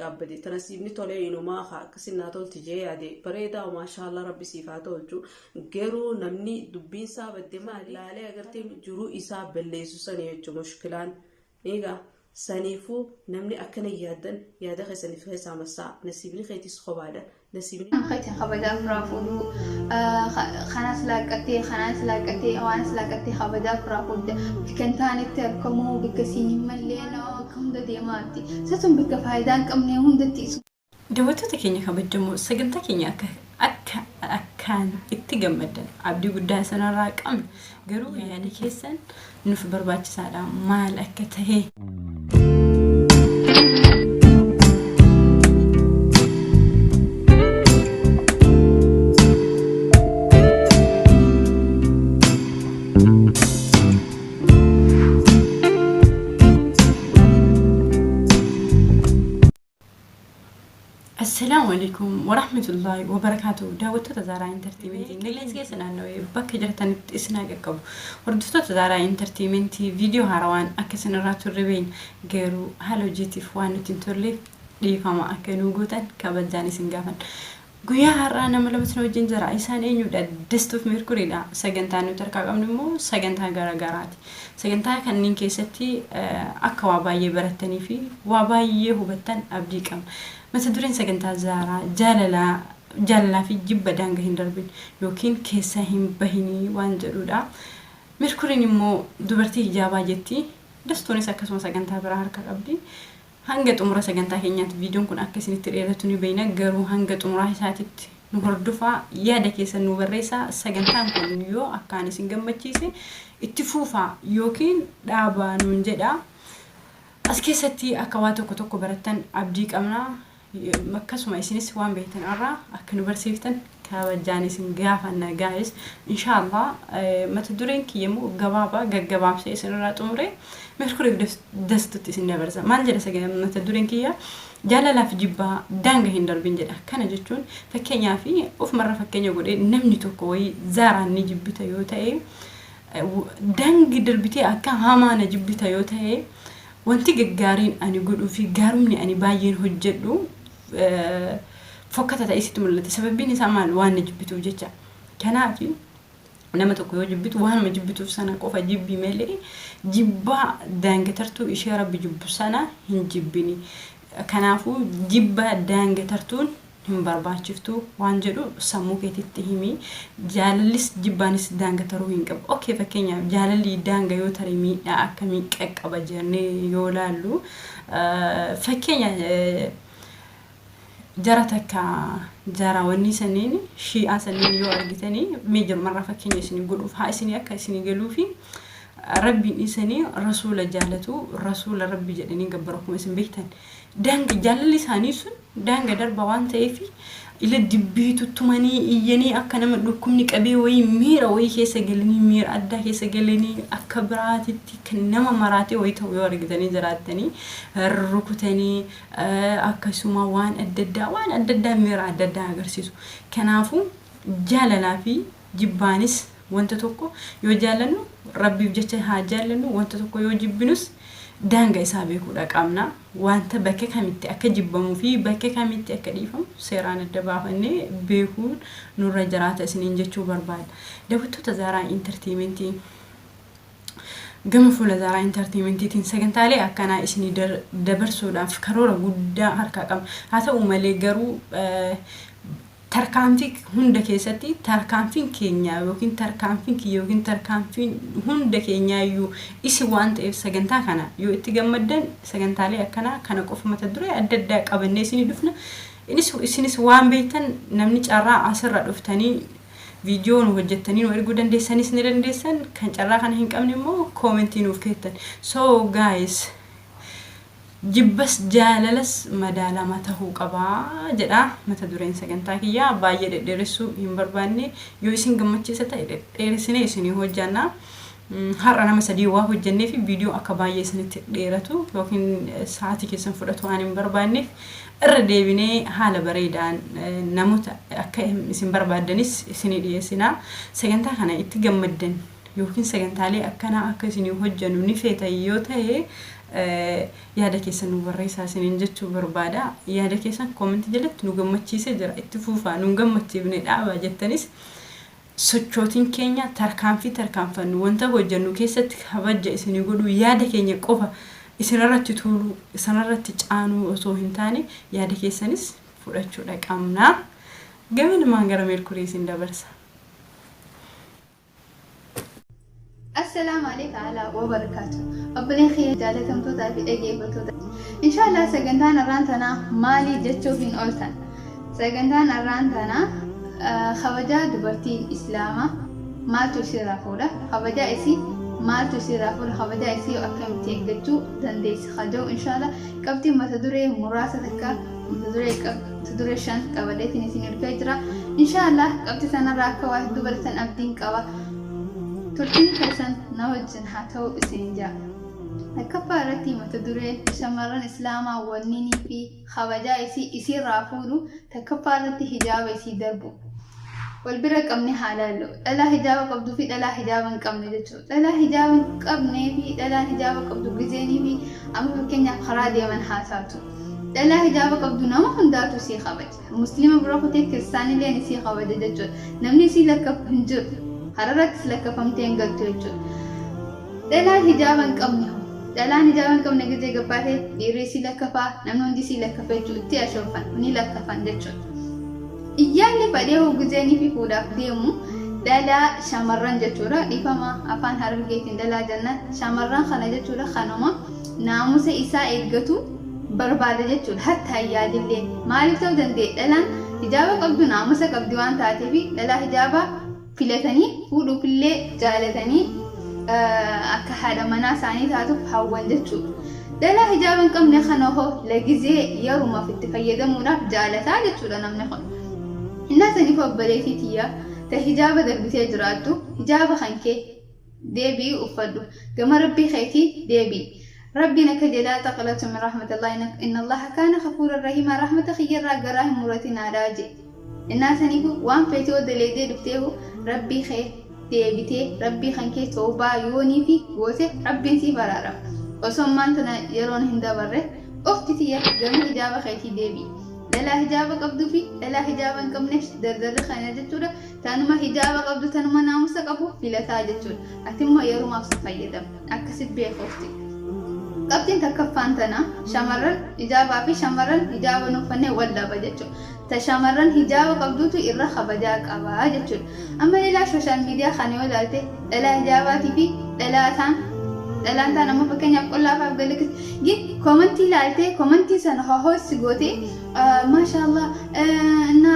Gaabbate ta nasiibni tolee inumaa kaa akkasi naa tolti jee yaade bareedaa maashaallah rabbi siif haa tolchu garuu namni dubbiin isaa badde maali laalee agartee jiruu isaa balleessu sani jechuun mushkilaan eegaa saniifuu namni akkana yaaddan yaada keessaniif keessaa massaa nasiibni keetis kophaadha nasiibni. Keetiin kabajaa ofirraa fuudhuu, kanas laaqqattee kanas laaqqattee waanas laaqqattee kabajaa ofirraa fuudhte, bikka hin taanetti argamuu, bikka siin hin mallee bakka hunda deemaatti isa sun bikka faayidaa hin qabne hundatti isuma. Daawwattoota keenya kabajamoo, sagantaa keenya akka akka akkaan itti gammaddan abdii guddaa isinirraa qabna. Garuu yaada keessan nuuf barbaachisaadha, maal akka tahe. Assalaamu alaikum warahmatullahi wabarakaatu. Daawwattoota Zaaraa Intartiimentii, nageenyi keessa naannawee bakka jirtanitti isin haa qaqqabu. Hordoftoota Zaaraa Intartiimentii, viidiyoo haarawaan akka isin irraa turre beekna. Garuu haala hojiitiif waan nuti hin tolleef dhiifama akka nuu gootan kabajaan isin gaafanna. Guyyaa har'aa nama lamatu na wajjin jira. Isaan eenyudha? Dastuuf Meerkuriidha. Sagantaan nuti harkaa qabnu immoo sagantaa garaagaraati. Sagantaa kanneen keessatti akka waa baay'ee barattanii fi waa baay'ee hubattan abdii qabna. Mata dureen sagantaa Zaaraa jaalalaa jaalalaa fi jibba daanga hin darbin yookiin keessa hin bahinii waan jedhudha. Meerkuriin immoo dubartii hijaabaa jetti. Dastuunis akkasuma sagantaa biraa harka qabdi. Hanga xumura sagantaa keenyaatti, viidiyoon kun akka isinitti dheeratu ni beekna, garuu hanga xumuraa isaatitti nu hordofaa, yaada keessan nu barreessaa. Sagantaan kun yoo akkaan isin gammachiise itti fuufaa yookiin dhaabaa nuun jedha. As keessatti akka waa tokko tokko barattan abdii qabna. Akkasuma isinis waan beektan irraa akka nu barsiiftan kabajaan isin gaafanna. Guys, inshallah mata dureen kiyya immoo gabaabaa gaggabaabsee isin irraa xumure Merkuriif Dastutti isin dabarsa. Maal jedha mata dureen kiyya? Jaalalaaf jibbaa daanga hin darbin jedha. Kana jechuun fakkeenyaaf ofumarra fakkeenya godhee, namni tokko wayii Zaaraan ni jibbita yoo ta'e, daangi darbitee akka hamaa na jibbita yoo ta'e, wanti gaggaariin ani godhuu fi gaarumni ani baay'een hojjedhu fokkata ta'ee sitti mul'ata. Sababbiin isaa maal? Waan na jibbituuf jecha. Kanaaf nama tokko yoo jibbitu waanuma jibbituuf sana qofa jibbi malee jibbaa daangatartuu ishee rabbi jibbu sana hin jibbini. Kanaafuu jibba daangatartuun hin barbaachiftu waan jedhu sammuu keetitti himi. Jaalallis jibbaanis daanga taruu hin qabu. Okay, fakkeenyaaf jaalalli daanga yoo tare miidhaa akkamii qaqqaba jennee yoo laallu, fakkeenya jara takka jara wanni saniin shii'aa saniin yoo argitanii, mee jarumarraa fakkeenya isinii godhuuf haa isinii akka isinii galuufi, rabbiin dhiisanii rasuula jaalatu, rasuula rabbi jedhanii gabbaru. Akkuma isin beektan daanga jaalalli isaanii sun daanga darba waan ta'eef ila dibbii tuttumanii iyyanii akka nama dhukkubni qabee wayii miira wayii keessa galanii, miira addaa keessa galanii, akka biraatitti kan nama maraatee wayii ta'u yoo argitanii jiraattanii, rukutanii akkasuma waan adda addaa waan adda addaa miira adda addaa agarsiisu. Kanaafuu jaalalaa fi jibbaanis wanta tokko yoo jaallannu rabbiif jecha haa jaallannu, wanta tokko yoo jibbinus daanga isaa beekuudha qabna. Wanta bakka kamitti akka jibbamuu fi bakka kamitti akka dhiifamu seeraan adda baafannee beekuun nurra jiraata isiniin jechuu barbaada. Daawwattoota Zaaraa Intarteementii, gama fuula Zaaraa Intarteementiitiin sagantaalee akkanaa isinii dabarsuudhaaf karoora guddaa harkaa qabna. Haa ta'u malee garuu tarkaanfii hunda keessatti tarkaanfiin keenya yookiin tarkaanfiin kiyya yookiin tarkaanfiin hunda keenyaayyuu isi waan ta'eef, sagantaa kana yoo itti gammaddan sagantaalee akkanaa kana qofa mata duree adda addaa qabannee isinii dhufna. Innis isinis waan beektan, namni carraa asirra dhuftanii viidiyoo nu hojjettanii nu erguu dandeessanis ni dandeessan, kan carraa kana hin qabne immoo koomentii nuuf keettan. So guys, jibbas jaalalas madaalama tahuu qaba jedha mata dureen sagantaa kiyyaa. Baay'ee dhedheeressuu hin barbaanne, yoo isin gammachiisa ta'e dhedheeressinee isinii hojjanna. Har'a nama sadii waa hojjannee fi viidiyoo akka baay'ee isinitti dheeratu yookiin sa'aatii keessan fudhatu waan hin barbaanneef, irra deebinee haala bareedaan namoota akka isin barbaaddanis isinii dhiyeessina. Sagantaa kana itti gammaddan yookiin sagantaalee akkanaa akka isinii hojjannu ni feetan yoo ta'e, Yaada keessan nu barreessaa isiniin jechuu barbaada. Yaada keessan koomentii jalatti nu gammachiisee jira, itti fuufaa, nu gammachiifne dhaabaa jettanis, sochootiin keenya, tarkaanfii tarkaanfannu, wanta hojjennu keessatti kabaja isinii godhuu, yaada keenya qofa isinirratti tuuluu, isinirratti caanuu osoo hin taane, yaada keessanis fudhachuudha qabna. Gamanumaan gara Meerkurii isin dabarsa. Assalaamu alaikum ala wa barakaatu. Obboleen kiyya jaalatamtootaa fi dhaggeeffattoota. Inshaallah sagantaan har'aan tanaa maalii jechuuf hin ooltan. Sagantaan har'aan tanaa kabajaa dubartiin Islaamaa maaltu isirraa fuudha? Kabajaa isii maaltu isirraa fuudha? Kabajaa isii akkamitti eeggachuu dandeessi? Kaja'u inshaallah qabxii mata duree muraasa takka, mata duree shan qabadheetiin isin dhufee jira. Inshaallah qabxii sanarraa akka waa hedduu baratan abdiin qaba. Turtiin keessan na wajjin haa ta'u isin jaa. Lakkaffaa irratti mata dureen shamarran Islaamaa wanninii fi kabajaa isii isiirraa fuudhu, takkaffaa irratti hijaaba isii darbu. Wal bira qabne haa laallu. Dhalaa hijaaba qabduu fi dhalaa hijaaba hin qabne jechuudha. Dhalaa hijaaba hin qabnee fi dhalaan hijaaba qabdu gizeenii fi amma fakkeenyaaf karaa deeman haa taatu. Dhalaa hijaaba qabdu nama hundaatu isii kabaja. Musliima bira kutee kiristaanilleen isii kabaja jechuudha. Namni isii lakkafu hin jiru. Hararrattis lakkafamtee hin galtu jechuudha. Dhalaan hijaaba hin qabne hoo? Dhalaan hijaaba hin qabne gizee gabbaatee dhiirri isii lakkafaa, namni hundi isii lakkafa jechuudha. Itti ashoofan ni lakkafan jechuudha. Iyyaalli fadhee hoo gizeenii fi fuudhaaf deemu dhalaa shamarran jechuudha. Dhiifama, afaan Harargeetiin dhalaa jenna. Shamarran kana jechuudha, kanuma naamusa isaa eeggatu barbaada jechuudha. Hatta yaadillee maaliif ta'uu danda'e? Dhalaan hijaaba qabdu naamusa qabdi waan taateef dhalaa hijaaba filatanii fuudhuufillee jaalatanii akka haadha manaa isaanii taatuuf hawwan jechuudha. Dhalaa hijaaba hin qabne kana hoo lagizee yerumaaf itti fayyadamuudhaaf jaalataa jechuudha namni kun. Innaa saniif obboleettii tiyya ta hijaaba darbitee jiraattu, hijaaba kan kee deebi'i uffadhu. Gama Rabbii keetii deebi'i. Rabbiin akka jedhaa, "Taqnatu min rahmatillahi, inna Allaha kaana ghafuuran rahiimaa", rahmata kiyyarraa garaa hin muratinaadhaa jedhe. Innaa saniifu waan feetee yoo daleedee dhufteehu Rabbii kee deebitee Rabbii kan kee toobaa yoonii fi goote Rabbiin siif araarama. Osoo ammaan tana yeroon hin dabarre, ufti tiyya, gama hijaaba keetii deebi'i. Dhalaa hijaaba qabduu fi dhalaa hijaaba hin qabneef dardarri kana jechuudha. Tanuma hijaaba qabdu, tanuma naamusa qabu filataa jechuudha. Ati immoo yerumaaf si fayyadama. Akkasit beekuufti. Qabxiin takkaffaan tana, shamarran hijaabaa fi shamarran hijaaba hin uffanne wal dhaba jechuudha. Ta shamarran hijaaba qabduutu irra kabajaa qabaa jechuudha. Amma ilaa social media kana yoo ilaalte, dhalaa hijaabaatii fi dhalaa taan dhalaan taan amma fakkeenyaaf qullaafaaf galakkis gi komantii ilaaltee, komantii sana hohosi gootee, maashaallah na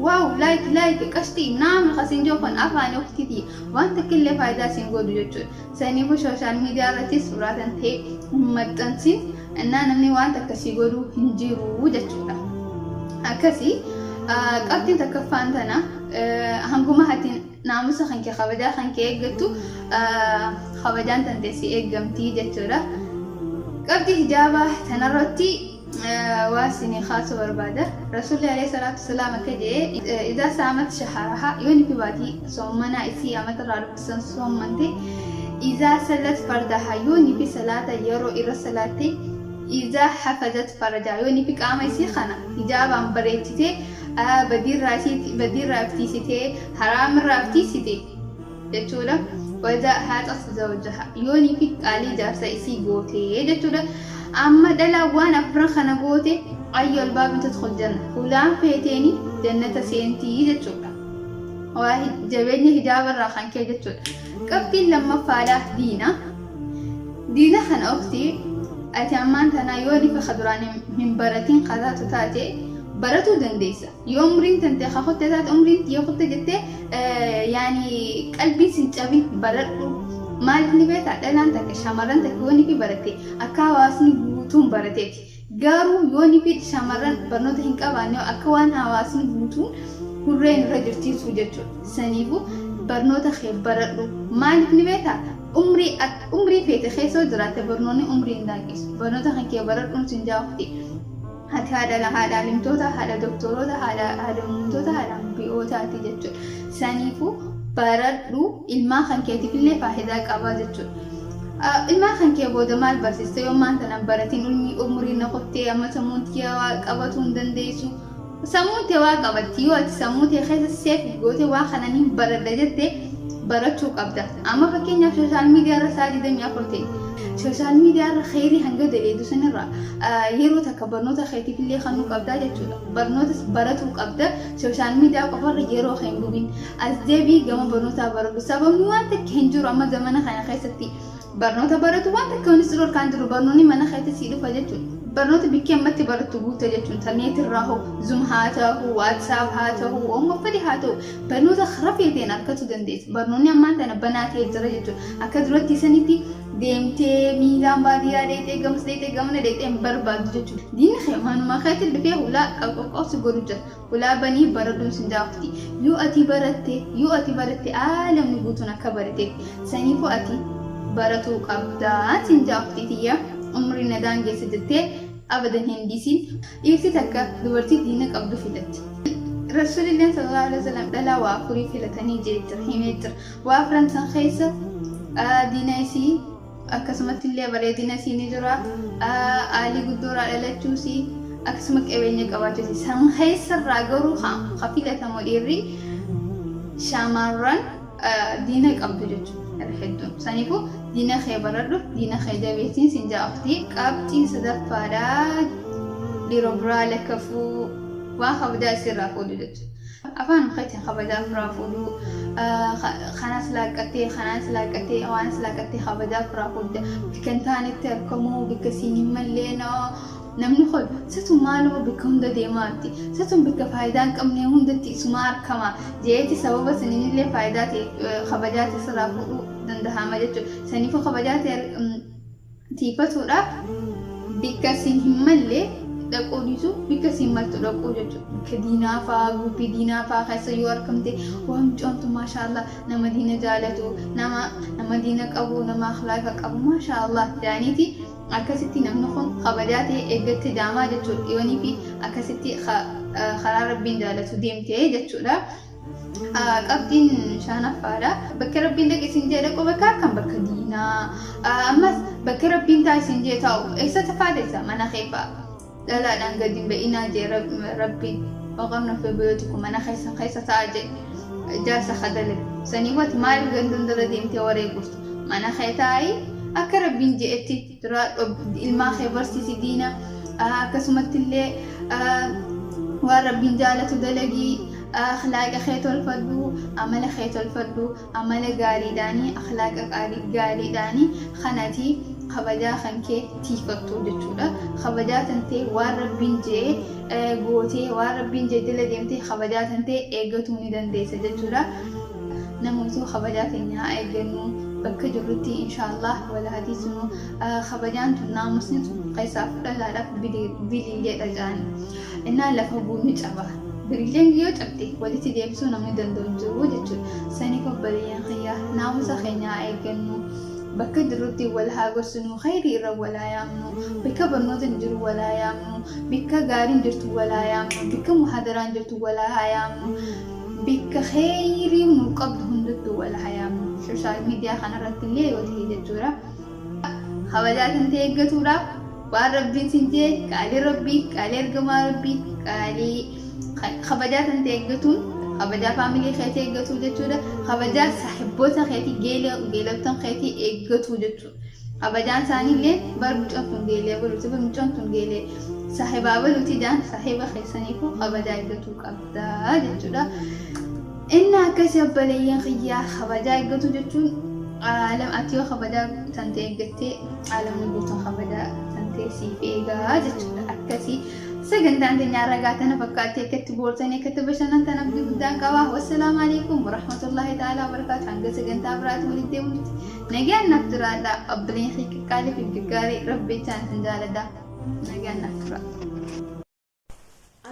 wow, like like qashtii naami kasiin jiru kun afaan uktiti waan takka illee faayidaa siin godhu jechuudha. Saniifuu social media irratti suuraa tan ta'e hin maxxansin, innaa namni waan takka sii godhu hin jiru jechuudha. Akkasii qabxiin takkaffaan tana, hanguma hatiin naamusa kan kee, kabajaa kan kee eeggattu, kabajaan tan ta'e si eeggamtii jechuudha. Qabxii hijaabaa tanarratti waa isinii kaasuu barbaada. Rasuulli alayhi salaatu wasalaam akka jedhe, "Idaa saamat shaharahaa", yoo ni baatii soommanaa isii amatarraa dhufsan soommante, "Idaa sallat fardahaa", yoo ni fi salaata yeroo irra salaatte, "Idaa hafazat farajaa", yoo ni fi qaama isii kana hijaabaan bareechitee, badiirraa iftiisitee, haraamirraa iftiisite jechuudha. "Wajaa haaxas zawjaha", yoo ni fi qaalii jaarsa isii gootee jechuudha. Amma dhalaa waan afran kana goote, ayyo albaabin tadkhul janna, hulaan feeteeni jannata seentii jechuudha. Waa jabeenya hijaabarraa kan kee jechuudha. Qabxiin lammaffaadha diina. Diina kana ofti, ati ammaan tanaa yoo nifa ka duraan hin baratin kataatu taate baratuu dandeessa. Yoo umriin tante ka kutte taate, umriin tiyya kutte jettee yaani qalbiin sin cabin, baradhu. Maaliif ni beektaa? Dhalaan takka, shamarran takka yoo nifi baratte akka hawaasni guutuun barateeti. Garuu yoo nifi shamarran barnoota hin qabaanne, akka waan hawaasni guutuun hurreen irra jirtiisu jechuudha. Saniifuu barnoota kee baradhu. Maaliif ni beektaa? Umrii feete keessa jiraatte barnoonni umrii hin daanqisu. Barnoota kan kee baradhuun sin jaafti. Ati haadha alimtoota, haadha doktoroota, haadha uumtoota, haadha ambi'ootaati jechuudha. Saniifuu baradhu, ilmaan kan keetiif illee faayidaa qaba jechuudha. Ilmaan kan kee booda maal barsiista yoo ammaan tana hin baratin umriin na kottee amma sammuun tiyya waa qabatuu hin dandeessu. Sammuun tee waa qabatti yoo ati sammuu tee keessa seef goote waa kana niin baradha jette barachuu qabda. Amma fakkeenyaaf sooshaal miidiyaa irra sa'a 24 ta'e. Sooshaal miidiyaa irra kheyrii hanga daleedu sanirra yeroo takka barnoota keetiif illee kennuu qabdaa jechuudha. Barnootas baratuu qabda. Sooshaal miidiyaa qofarra yeroo kee hin gubin. As deebii gama barnootaa baradhu. Sababni waan takka hin jiru amma zamana kana keessatti barnoota baratu waan takka wanni si dhorkaan jiru barnoonni mana keetti sii dhufa jechuudha. Barnoota bikkee ammatti barattu guuta jechuun intarneet irraa hoo zoom haa ta'u WhatsApp haa ta'u waan fedhe haa ta'u barnoota karaa feeteen argachuu dandeessa. Barnoonni ammaan tana banaa ta'ee jira jechuudha. Akka duratti sanitti deemtee miilaan baadiyyaa dheexee gamas dheexee gamana dheexee hin barbaaddu jechuudha. Diinni kee manuma keetti dhufee hulaa qaqqoqqoobsi godhu jira. Hulaa banii baradhuun sin jaafti. Yoo ati baratte yoo ati baratte aalamni guutuun akka barateef saniifuu ati baratuu qabdaa sin jaafti tiyya umrii na daangeessa jettee abadan hin dhiisin. Dhiirti takka dubartii diina qabdu filatti. Rasuulilleen sallallahu alaihi wasallam dhalaa waa afurii filatanii jee jira himee jira. Waa afran san keessa diina isii akkasumatti illee bareedina isii ni jira. Aalii guddoorraa dhalachuusii akkasuma qabeenya qabaachuusi. San keessarraa garuu ka filatamu dhiirri shamarran diina qabdu jechuudha. Irra hedduun. Saniifuu diina kee baradhu, diina kee jabeessiin sin jaafti. Qabxiin sadaffaadhaa dhiiroo biraa lakkafuu waan kabajaa isirraa fuudhu jechuudha. Afaan keetiin kabajaa ofirraa fuudhuu kanas laaqqattee kanas laaqqattee waanas laaqqattee kabajaa ofirraa fuudhu bikka hin taanetti argamuu bikka siin hin mallee namni kun situ maaloo bikka hunda deemaatti situ bikka faayidaa hin qabne hundatti isuma argama jeeti sababa saniinillee faayidaa ta'e kabajaa ta'e sirraa fuudhuu danda'ama jechuudha. Saniifuu kabajaa ta'e tiifatuudhaaf bikka siin hin malle dhaquu dhiisu bikka siin maltu dhaquu jechuudha. Bikka diinaa fa'aa guubii diinaa fa'aa keessa yoo argamte waan mucaantu maashaallah nama diina jaalatu nama nama diina qabu nama akhlaaqa qabu maashaallah jaaniiti akkasitti namni kun kabajaa ta'e eeggatte jaamaa jechuudha. Dhiyoonii fi akkasitti karaa rabbiin jaalatu deemte jechuudha. Qabxiin shanaffaadha. Bakka rabbiin dhaqi isin jee dhaqu bakka akkam bakka diinaa. Ammas bakka rabbiin taa isin jee taa'u eessatti faateessa mana kee fa'a. Dhalaadhaan gadi hin ba'inaa jee rabbiin waqarna fi buyutikum mana keessan keessa ta'a jee jaarsa kadale. Sanii wati maaliif gandan dura deemtee waree gurtu mana kee taa'i akka rabbiin je'etti jiraadhu ilmaa kee barsiisi diina akkasumatti illee waan rabbiin jaalatu dalagii akhlaaqa kee tolfadhu amala kee tolfadhu amala gaariidhaanii akhlaaqa gaariidhaanii kanati kabajaa kan kee tiifattu jechuudha. Kabajaa tantee waan rabbiin jee gootee waan rabbiin jee jala deemtee kabajaa tantee eeggatuu ni dandeessa jechuudha. Namoota kabajaa keenya haa eeggannu bakka jirrutti inshaallah wal hadiisnu kabajaan tun naamusni tun keessaaf dhalaadhaaf bililleedha jedhani. Innaan lafa buunni caba. Birilleen yoo cabde walitti deebisuu namni danda'u hin jiru jechuudha. Saniif obboleeyyan kiyyaa naamusa keenya haa eeggannu. Bakka jirrutti wal haa gorsinu, khayrii irra wal haa yaamnu, bakka barnoota hin jiru wal haa yaamnu, bakka gaariin jirtu wal haa yaamnu, bakka muhadaraan jirtu wal haa yaamnu, bakka khayrii nu qabdu hundattuu wal haa yaamnu. Sooshaal miidiyaa kanarratti illee yoo ta'e jechuudha. Kabajaa kan ta'e eeggatuudhaaf waan rabbiin sin jee qaalii rabbii, qaalii ergamaa rabbii, qaalii kabajaa kan ta'e eeggatuun kabajaa faamilii keetii eeggatuu jechuudha. Kabajaa saahibboota keetii geelottan keetii eeggatuu jechuudha. Kabajaan isaaniillee bar mucaan tun geelee baluuti bar mucaan tun geelee saahibaa baluuti jaan saahiba keessaniifuu kabajaa eeggatuu qabdaa jechuudha. Inni akkasii obboleeyyan kiyyaa kabajaa eeggatu jechuun aalam ati yoo kabajaa tantee eeggattee aalamni guutuun kabajaa tantee siif eegaa jechuudha. Akkasii sagantaan teenya ragaa tana fakkaatti akkatti boortanii akkatti bashannantan abdii guddaan qaba. Wassalaamu alaikum warahmatullahi ta'ala wabarakaatu. Hanga sagantaa biraatti walitti deemuutti nagaan naaf jiraadha. Obboleen kiyya qaqqaalii fi gaggaarii rabbi jechaan isin jaaladha. Nagaan naaf jiraadha.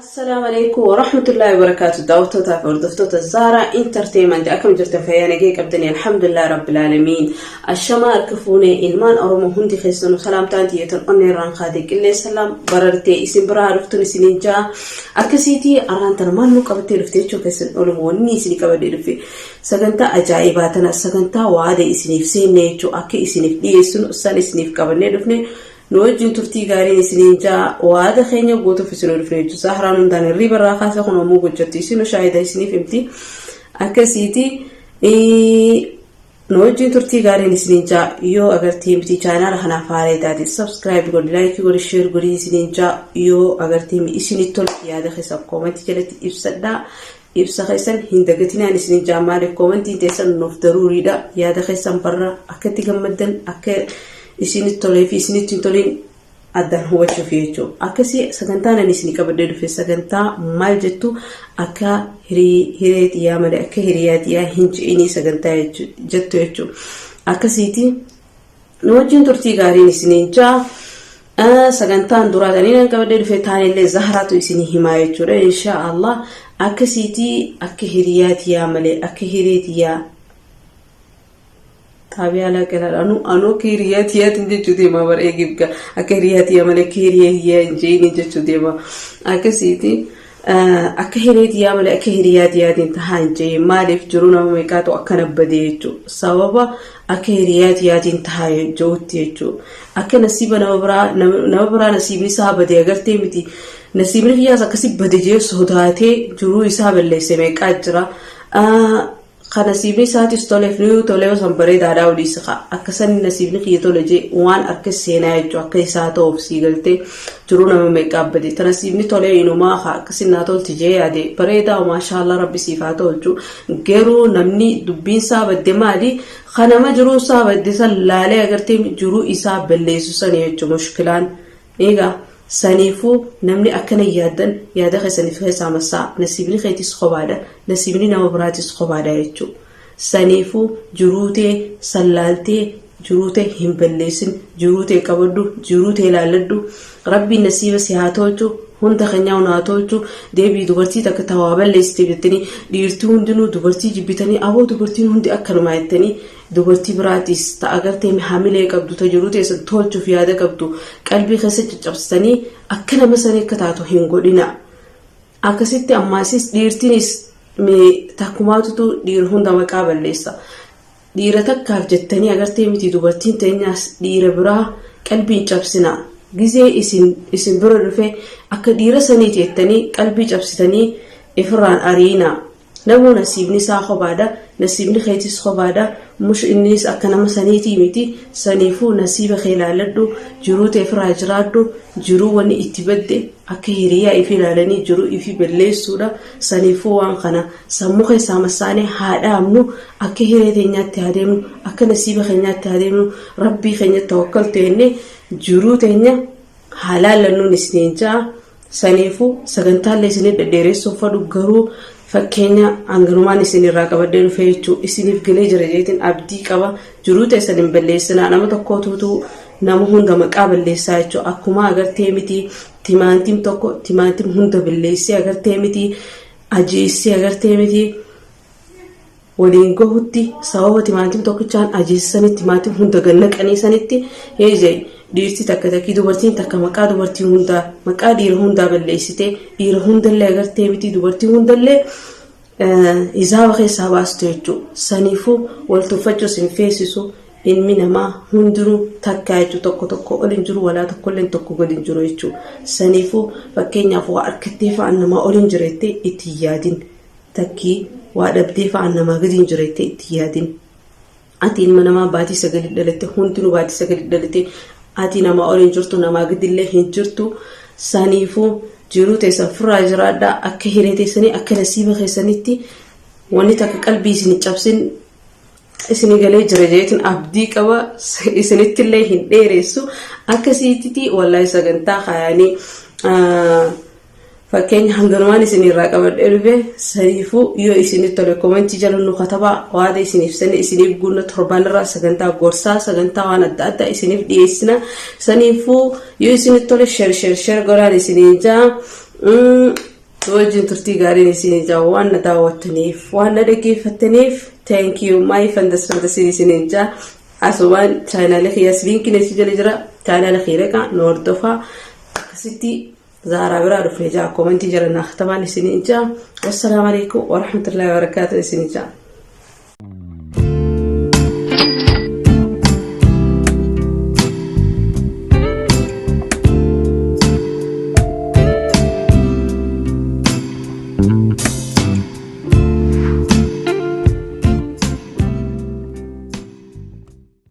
Assalaamu alaikum warahmatullahi wabarakatuh. Daawwattootaa fi hordoftoota Zaaraa Entertainment, akkam jirtan? Fayyaa nagee qabdanii? Alhamdulillah rabbil aalamiin. Ashamaa, harka fuunee ilmaan Oromoo hundi keessanuu, salaamtaan xiyyeetan onnee irraan kaatee qilleensa lam barartee isin biraa dhuftuun isiniin jaa. Akkasiitii arraan tana maal nu qabattee dhufte jechuu keessan ooluma, wanni isinii qabadee dhufe sagantaa ajaa'ibaa tana, sagantaa waada isiniif seenne jechuu, akka isiniif dhiyeessinu san isiniif qabannee dhufne. Nu wajjin turtii gaariin isiniin jaa. Waada keenya guutuuf isin dhufne jechuudha. Sahraan hundaan hirriiba irraa kaasa kun ammoo gojjattu isinu shaahida isiniif himti. Akkasiiti nu wajjin turtii gaariin isiniin jaa. Yoo agartee miti chaanaala kanaaf haaraa taate, subscribe godhi, like godhi, share godhi isiniin jaa. Yoo agartee isinitti tolti, yaada keessa koomentii jalatti ibsadhaa. Ibsa keessan hin dagatinaan isiniin jaa. Maaliif? Koomentiin teessan nuuf daruuriidha. Yaada keessan barra akka itti gammaddan, akka isinitti tolee fi isinitti hin toliin addaan hubachuuf jechuudha. Akkasii sagantaan ani isinii qabadhee dhufe sagantaa maal jettu, akka hiree xiyyaa malee akka hiriyaa xiyyaa hin je'inii sagantaa jettu jechuudha. Akkasiiti nu wajjin turtii gaariin isiniin jaa. Sagantaan duraa tanii nan qabadhee dhufe taanillee Zahraatu isinii himaa jechuudha. Inshaa Allah akkasiitii akka hiriyaa xiyyaa malee akka hiree xiyyaa xaabiyaa laaqelaadha. Anu akka hiriyaa tiyyaatiin jechuu deema bara eegibga. Akka hiriyaa tiyyaa malee akka hiriyaa tiyyaa hin jeeni jechuu deema. Akkasiiti akka hiree tiyyaa malee akka hiriyaa tiyyaatiin tahaa hin jee. Maaliif? Jiru nama meeqaatu akkana badee jechuudha. Sababa akka hiriyaa tiyyaatiin tahaa jechuutti jechuudha. Akka nasiiba nama biraa, nama biraa nasiibni isaa badee agartee miti. Nasiibni kiyyaas akkasi bade jee sodaatee jiruu isaa balleesse meeqaa jira. Ka nasiibni isaatis toleef nuyuu tolee san bareedaadhaa oliisi ka akka sanni nasiibni kiyya tole jee waan akka seenaa jechuu akka isaa ta'uuf sii galtee jiruu nama meeqaa bade. Ta nasiibni tolee inumaa ka akka sinnaa tolti jee yaade bareedaa, maashaallah, rabbi siif haa tolchu. Garuu namni dubbiin isaa badde maali? Ka nama jiruu isaa badde san laalee agartee jiruu isaa balleessu sani jechuu mushkilaan. Egaa saniifuu namni akkana yaaddan yaada keessaniif keessaa massaa, nasiibni keetis kophaadha, nasiibni nama biraatis kophaadha jechuudha. Saniifuu jiruutee sallaaltee jiruutee hin balleessin, jiruutee qabadhu, jiruutee ilaalladhu. Rabbiin nasiiba si haa tolchu, hunda keenyaa haa tolchu. Deebii dubartii takka tawaa balleessite jettanii dhiirti hundinuu dubartii jibbitanii, aboo dubartiin hundi akkanumaa jettanii, dubartii biraatis ta agartee hamilee qabdu, ta jiruu teessan tolchuuf yaada qabdu qalbii keessa caccabsitanii akka nama sanii akka taatu hin godhina. Akkasitti ammaasis dhiirtinis takkumaatutu dhiira hunda maqaa balleessa. Dhiira takkaaf jettanii agartee miti dubartiin teenyaas dhiira biraa qalbiin cabsina. Gizee isin bira dhufe akka dhiira saniiti jettanii qalbii cabsitanii ifirraan ariina. Namuu nasiibni isaa kophaadha. Nasiibni keetis kophaadha. Mush innis akka nama saniitii miti. Saniifuu nasiiba kee ilaaladhu. Jiruu tee ofirraa jiraadhu. Jiruu wanni itti badde akka hiriyaa ifii ilaalanii jiruu ifii balleessuudha. Saniifuu waan kana sammuu keessaa massaanee haa dhaabnu. Akka hiree teenyaatti haa deemnu. Akka nasiiba keenyaatti haa deemnu. Rabbii keenyatti tawakkaltu jennee jiruu teenya haa laallannuun isiniin ja'a. Saniifuu sagantaallee isinii dhedheeressuun fadhu, garuu fakkeenya hanganumaan isin irraa qabadhee dhufee jechuu isiniif galee jira jeetiin abdii qaba. Jiruu teessan hin balleessinaa. Nama tokkootuutu nama hunda maqaa balleessaa jechuu. Akkuma agartee miti timaantim tokko timaantim hunda balleessee agartee miti ajeessee agartee miti waliin gahutti, sababa timaatim tokkichaan ajeessanitti timaatim hunda gannaqanii sanitti heezee dhiirti takka takkii dubartiin takka maqaa dubartii hundaa, maqaa dhiira hundaa balleessitee dhiira hundallee agartee miti dubartii hundallee hisaaba keessaa baastu jechuudha. Saniifuu wal tuffachuus hin feesisu. Ilmi namaa hundinuu takkaa jechuudha, tokko tokko ol hin jiru, walaa tokkollee tokko gadi hin jiru jechuudha. Saniifuu fakkeenyaaf waa harkattee fa'aan namaa ol hin jirettee itti hin yaadin. Takkii waa dhabdee fa'aan namaa gadi hin jirettee itti hin yaadin. Ati ilma namaa baatii sagalii dhalatte, hundinuu baatii sagalii dhalatte, ati namaa ol hin jirtu, namaa gadillee hin jirtu. Saniifuu jiruu teessan firraa jiraadhaa akka hiree teessanii, akka nasiiba keessanitti. Wanni takka qalbii isin cabsin isinii galee jira jeetiin abdii qaba. Isinittillee hin dheeressu. Akkasiitti wallaahi sagantaa kaayanii fakkeenya hanganumaan isin irraa qabadhee dhufe. Saniifuu yoo isinitti tole komentii jala nu katabaa. Waada isiniif sani isiniif guunna. Torbaan irraa sagantaa gorsaa, sagantaa waan adda addaa isiniif dhiyeessina. Saniifuu yoo isinitti tole share, share, share godhaan isiniin jaa. Wajjin turtii gaariin isin jaa. Waan na daawwattaniif, waan na dhaggeeffattaniif, thank you my fandas fandasiin isiniin jaa. Asumaan chaanaalee kiyyaas liinkiin achi jala jira. Chaanaala kiyya dhaqaa nu hordofaa. Akkasitti Zaaraa biraa dhufne jaa, koomentii jala naaf tabaan isiniin jaa. Wassalaamu alaikum warahmatullahi wabarakaatuh isiniin jaa.